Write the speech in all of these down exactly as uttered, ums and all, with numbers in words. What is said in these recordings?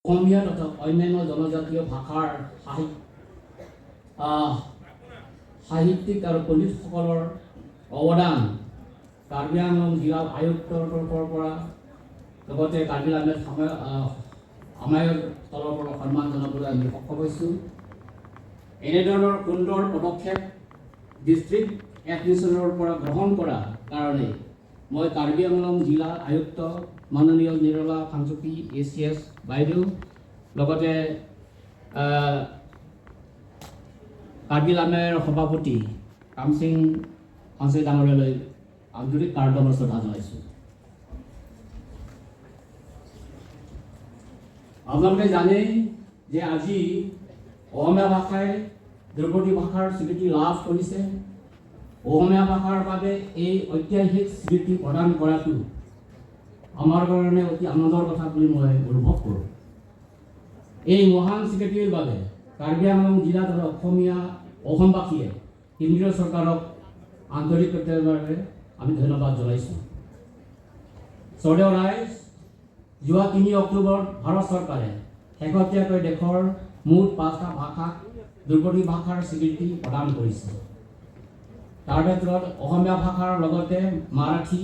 অসমীয়া তথা অন্যান্য জনজাতীয় ভাষাৰ সাহি-, আহ, সাহিত্যিক আৰু পণ্ডিতসকলৰ অৱদান কাৰ্বি আংলং জিলা আয়ুক্তৰ তৰফৰ পৰা লগতে কাৰ্বি লামেট সময়, আহ, আমায়ৰ তৰফৰ পৰা সন্মান জনাবলৈ আমি সক্ষম হৈছোঁ। এনেধৰণৰ সুন্দৰ পদক্ষেপ ডিষ্ট্ৰিক্ট এডমিনিষ্ট্ৰেটৰৰ পৰা গ্ৰহণ কৰা কাৰণে মই কাৰ্বি আংলং জিলা আয়ুক্ত মাননীয় নিৰলা ফাংচুপী এ চি এছ বাইদেউ লগতে, আহ, কাৰ্বি লামেৰ সভাপতি কামসিং ফাংচুপী ডাঙৰীয়ালৈ আন্তৰিক কাৰ্য্যমৰ্যাদা জনাইছোঁ। আপোনালোকে জানেই যে আজি অসমীয়া ভাষাই ধ্ৰুপদী ভাষাৰ স্বীকৃতি লাভ কৰিছে। অসমীয়া ভাষাৰ বাবে এই ঐতিহাসিক স্বীকৃতি প্ৰদান কৰাটো আমাৰ কাৰণে অতি আনন্দৰ কথা বুলি মই অনুভৱ কৰোঁ। এই মহান স্বীকৃতিৰ বাবে কাৰ্বি আংলং জিলা তথা অসমীয়া, অসমবাসীয়ে কেন্দ্ৰীয় চৰকাৰক আন্তৰিক কৃতজ্ঞতাৰে আমি ধন্যবাদ জনাইছোঁ। শ্ৰদ্ধেয় ৰাইজ, যোৱা তিনি অক্টোবৰত ভাৰত চৰকাৰে শেহতীয়াকৈ দেশৰ মুঠ পাঁচটা ভাষাক ধ্ৰুপদী ভাষাৰ স্বীকৃতি প্ৰদান কৰিছে। তাৰ ভিতৰত অসমীয়া ভাষাৰ লগতে মাৰাঠী,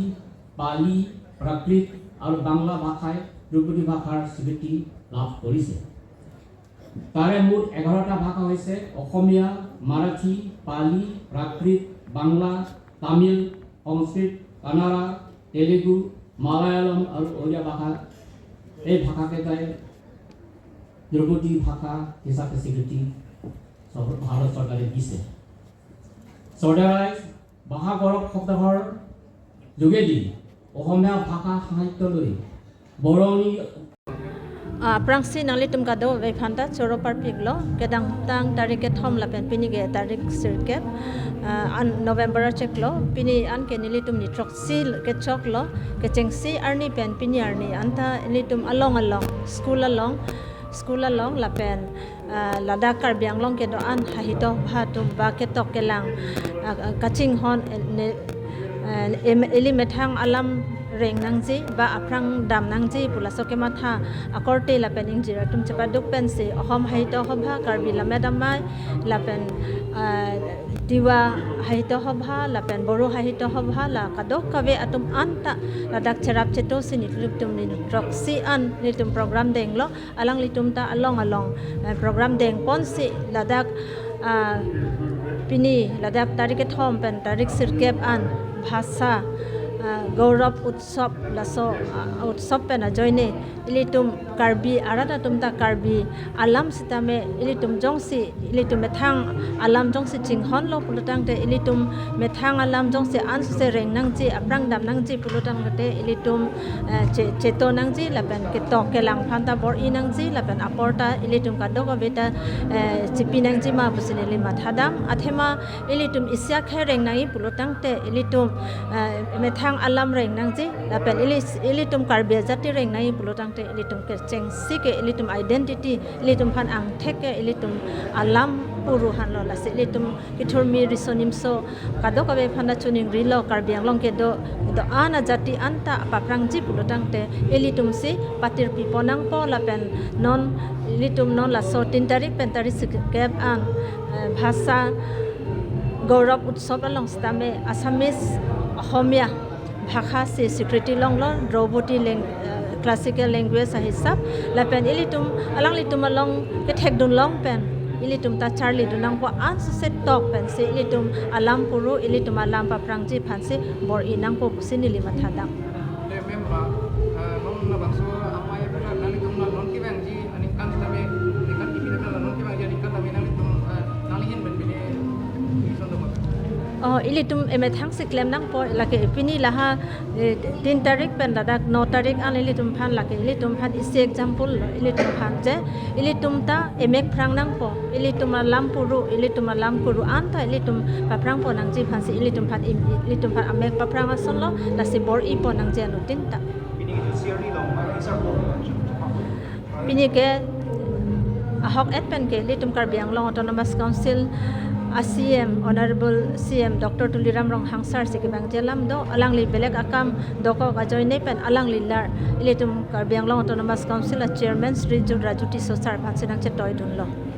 পালি, প্ৰাকৃত আৰু বাংলা ভাষাই ধ্ৰুপদী ভাষাৰ স্বীকৃতি লাভ কৰিছে। তাৰে মুঠ এঘাৰটা ভাষা হৈছে অসমীয়া, মাৰাঠী, পালি, প্ৰাকৃত, বাংলা, তামিল, সংস্কৃত, কানাড়া, তেলেগু, মালায়ালম আৰু ওড়িয়া ভাষা। এই ভাষাকেইটাই ধ্ৰুপদী ভাষা হিচাপে স্বীকৃতি চৰ-, ভাৰত চৰকাৰে দিছে। শ্ৰদ্ধেয় ৰাইজ, ভাষা গৌৰৱ সপ্তাহৰ যোগেদি অসমীয়া ভাষা সাহিত্যলৈ বৰঙণি Ah, aphrangsi nanglitum kadokave aphanta choro parpiklo, kedamtang tarik kethom lapen pini ke tarik sirkep, ah, an November achiklo, pini anke nelitum ni throksi kechoklo, kechengsi arni pen pini arni anta nelitum along along, school along, school along lapen, ah, ladak Karbi Anglong kedo-an hahido bha atum ba ketok kelang, ah, ah, kachinghon, eh, ne, eh, em-, ili methang alam reng nangji ba aphrang dam nangji pu laso kematha akorte lapen ingjir atum chepaduk pensi Ahom Sahitya Sabha, Karbi Lammet Amei lapen, ah, Tiwa Sahitya Sabha lapen Boro Sahitya Sabha la kadokave atum anta ladak cherap cheto si nelitum ni throksi an nelitum program denglo. Alanglitum ta along along, eh, program dengponsi ladak, ah, pini ladak tarik kethom pen tarik sirkep an Bhasa, ah, Gaurav Utsav laso, ah, utsav pen ajoine ilitum Karbi arat atum ta Karbi alam sitame ilitum jongsi ilitum methang alam jongsi chinghonlo pulotangte ilitum methang alam jongsi ansose reng nangji, aphrang dam nangji pulotangte ilitum, eh, che-, cheto nangji lapen ketok kelang aphanta bor-i nangji lapen aporta ilitum kadokave ta, eh, chipi nangji ma pusi neli mathadam. Athema ilitum isi akhei reng nangji pulotangte ilitum, eh, methang alam reng nangji lapen ili-, ilitum Karbi ajati reng nangji pulotangte ilitum kechengsi ke ilitum identity, ilitum aphan angthek ke ilitum alam puru henlo, lasi ilitum kethurmi riso nimso kadokave aphanta choningrilo, Karbi Anglong kedo, kedo-an ajati anta paphrangji pulotangte ilitumsi patirpi pon nangpo lapen non ilitum non laso tin tarik pen tarik sirkep an, eh, Bhasa Gaurav Utsav along sitame Assamese, Ahomiya bhasha si swikriti longlo, Draupadi lang-, eh, classical language ahisap, lapen ilitum alanglitum along kethekdun long pen ilitum ta charlidun nangpo, ansose tok pensi ilitum alam puru, ilitum alam paphrangji aphansi bor-i nangpo pusi neli mathadam. Te ma'am, ah, ah, non labangso amei aphuthak nanglitum non kevangji aningkan tame, aningkan kimi tame non kevangji aningkan tame nanglitum, ah, nangli ahin pen pine ison do ma? Oh, ilitum emethang si klem nangpo, lake pini lahai, eh, tin tarik pen ladak no tarik an ilitum aphan, lake ilitum aphan isi example lo, ilitum aphan je, ilitum ta emek phrang nangpo, ilitum alam puru, ilitum alam puru anta ilitum paphrang pon nangji aphansi ilitum aphan im-, ilitum aphan amek paphrang asonlo, lasi bor-i pon nangji anuttin ta. Pini ke ahok et pen ke ilitum Karbi Anglong Autonomous Council, A C M, Honorable C M Doctor Tuliram Ronghang sir si kevangji alam do, alangli belek akam dokok ajoine pen alangli lar ilitum Karbi Anglong Autonomous Council a Chairman Shri Jut Raju Tisso sir aphan si nangchetoidunlo.